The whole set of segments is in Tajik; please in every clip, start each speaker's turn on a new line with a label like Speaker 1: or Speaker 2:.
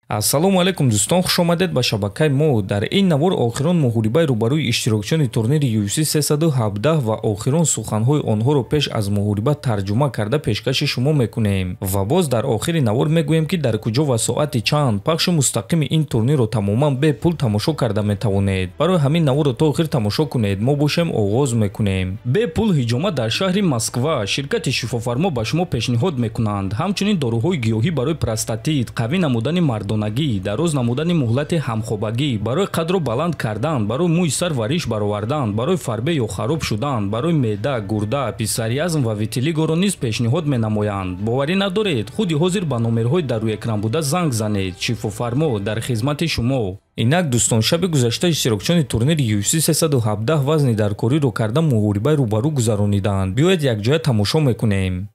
Speaker 1: Ассалому алайкум дӯстон, хуш омадед ба шабакаи мо. Дар ин навор охирон муҳорибаи рӯбарӯи иштирокчиёни турнири UFC 317 ва охирон суханҳои онҳоро пеш аз муҳориба тарҷума карда пешкаши шумо мекунем. Ва боз дар охири навор мегӯем, ки дар куҷо ва соати чанд пахши мустақими ин турнирро тамоман бепул тамошо карда метавонед. Барои ҳамин наворро то охир тамошо кунед. Мо бошем оғоз мекунем. Бепул ҳиҷома дар шаҳри Москва. Ширкати шифофармо ба шумо пешниҳод мекунанд. Ҳамчунин доруҳои гиёҳӣ барои простатит, қавӣ намудани мардон, дароз намудани муҳлати ҳамхобагӣ, барои қадро баланд кардан, барои мӯи сар ва риш баровардан, барои фарбе ё хароб шудан, барои меъда, гурда, псориазм ва витилигоро низ пешниҳод менамоянд. Боварӣ надоред? Худи ҳозир ба номерҳои дар рӯи экран буда занг занед. Шифофармо дар хизмати шумо. Инак дӯстон, шаби гузашта иштирокчиёни турнири UFC 317 вазни даркориро карда муҳорибаи рӯбарӯ гузарониданд. Биёед якҷоя тамошо мекунем.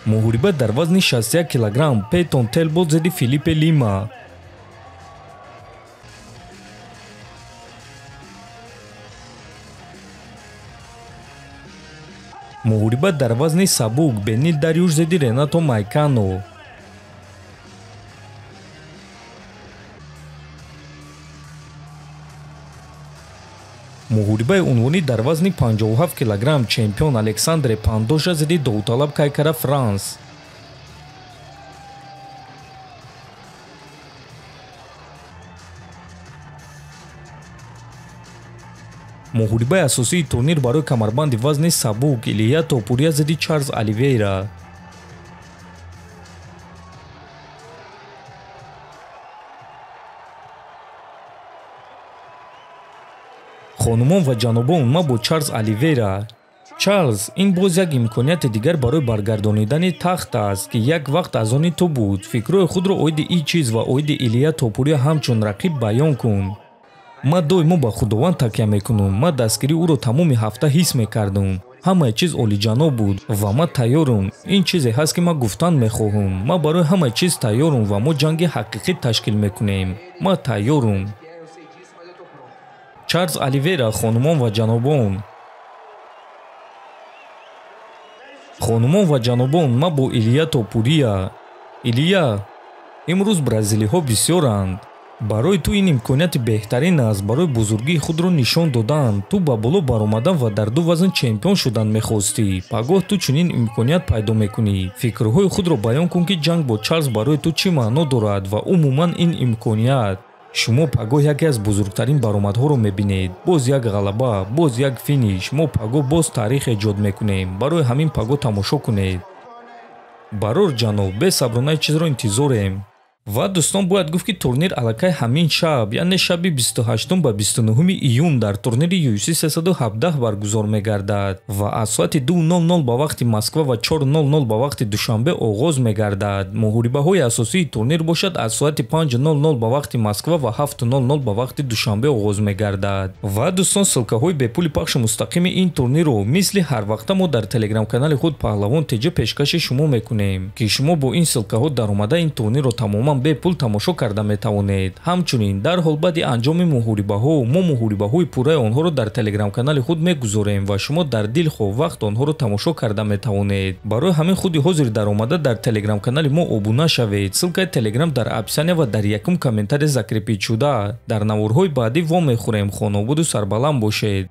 Speaker 1: Муҳориба дар вазни 61 килограмм Пейтон Телбот зидди Филиппе Лима. Муҳориба дар вазни сабук Бенил Дарюш зидди Ренато Майкано. Муҳорибаи унвонӣ дар вазни 57 килограмм чемпион Александре Пандоша зидди довталаб Кайкара Франс. Муҳорибаи асосии турнир барои камарбанди вазни сабук Илия Топурия зидди Чарлз Оливейра. Хонумон ва ҷанобон, ман бо Чарлз Оливейра. Чарлз, ин боз як имконияти дигар барои баргардонидани тахт аст, ки як вақт аз они ту буд. Фикрҳои худро оиди ин чиз ва оиди Илия Топурия ҳамчун рақиб баён кун. Ман доимо ба Худованд такя мекунам. Ман дастгирии ӯро тамоми ҳафта ҳис мекардам. Ҳамаи чиз олиҷаноб буд ва ман тайёрам. Ин чизе ҳаст, ки ман гуфтан мехоҳам. Ман барои ҳамаи чиз тайёрам ва мо ҷанги ҳақиқӣ ташкил мекунем. Ман тайёрам. Чарлз Оливейра, хонумон ва ҷанобон. Хонумон ва ҷанобон, ман бо Илия Топурия. Илия, имрӯз бразилиҳо бисёранд. Барои ту ин имконияти беҳтарин аст барои бузургии худро нишон додан. Ту ба боло баромадан ва дар ду вазн чемпион шудан мехостӣ. Пагоҳ ту чунин имконият пайдо мекунӣ. Фикрҳои худро баён кун, ки ҷанг бо Чарлз барои ту чӣ маъно дорад ва умуман ин имконият. Шумо пагоҳ яке аз бузургтарин баромадҳоро мебинед. Боз як ғалаба, боз як финиш. Мо пагоҳ боз таърих эҷод мекунем. Барои ҳамин пагоҳ тамошо кунед. Барор ҷаноб, бесаброна чизро интизорем. Ва дӯстон, бояд гуфт, ки турнир аллакай ҳамин шаб, яъне шаби 28 ба 29 июн дар турнири UFC 317 баргузор мегардад ва аз соати 2:00 ба вақти Москва ва 4:00 ба вақти Душанбе оғоз мегардад. Муҳорибаҳои асосии турнир бошад аз соати 5:00 ба вақти Москва ва 7:00 ба вақти Душанбе оғоз мегардад. Ва дӯстон, ссилкаҳои бепули пахши мустақими ин турнирро мисли ҳар вақта мо дар телеграм-канали худ Паҳлавон ТЖ пешкаши шумо мекунем, ки шумо бо ин ссилкаҳо даромада ин турнирро тамоман бепул тамошо карда метавонед. Ҳамчунин дар ҳол баъди анҷоми муҳорибаҳо мо муҳорибаҳои пурраи онҳоро дар телеграм-канали худ мегузорем ва шумо дар дилхоҳ вақт онҳоро тамошо карда метавонед. Барои ҳамин худи ҳозир даромада дар телеграм-канали мо обуна шавед. Ссилкаи телеграм дар описания ва дар якум комментарий закрепить шуда. Дар наворҳои баъдӣ вомехӯрем. Хонободу сарбаланд бошед.